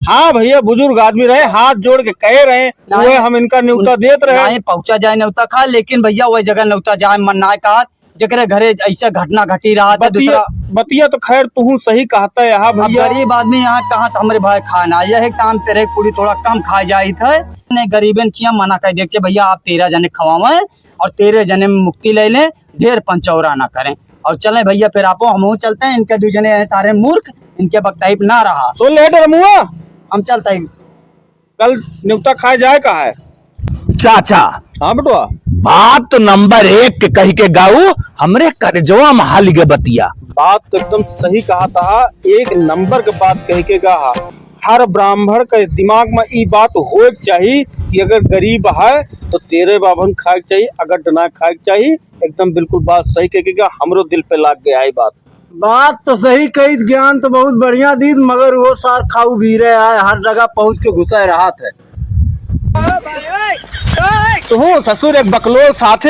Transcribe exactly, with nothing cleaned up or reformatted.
हाँ भइया, बुजुर्ग आदमी रहे, हाथ जोड़ के कहे रहे, ना, वह हम इनका न्योता देत रहे। ना, पहुँचा जाए न्योता खाए, लेकिन भइया वह जगह न्योता जाए मन ना कहा, जेकरे घरे ऐसे घटना घटी रहा था, बतिया, दूसरा बतिया तो खैर तुहूँ सही कहता है, हाँ अब भइया। गरीब आदमी यहाँ कहाँ से हमरे भाई खाना, यह एक काम तेरे पूरी थोड़ा कम खाए जाइत है। नहीं, गरीबन किया मना कर देख के, भइया आप तेरह जने खवावें और तेरह जने में मुक्ति ले लें, ढेर पंचौरा ना करें। और चलें भइया, फिर आपो हमहूँ चलते हैं, इनके दू जने हैं सारे मूर्ख, इनके बकताइप ना रहा। सुन ले डरमुआ, हम चलते हैं। कल न्योता खाए जाए का है? चाचा। हाँ बेटवा। बात नंबर एक के कहि के गाऊ, हमरे करेजवा में हाल गे बतिया। बात तो एकदम सही कहा था, एक नंबर के बात कहि के गा हा। हर ब्राह्मण के दिमाग में ई बात होए के चाही कि अगर गरीब है तो तेरे बाभन खाए के चाही, अगर डना खाए के चाही। एकदम बिल्कुल बात सही कहि के गा, हमरो दिल पे लाग गया है बात। बात तो सही कही, ज्ञान तो बहुत बढ़िया दीत, मगर वो सार खाऊ भीरे आए, हर जगह पहुँच के घुसा रहत है। तू ससुर एक बकलोल साथ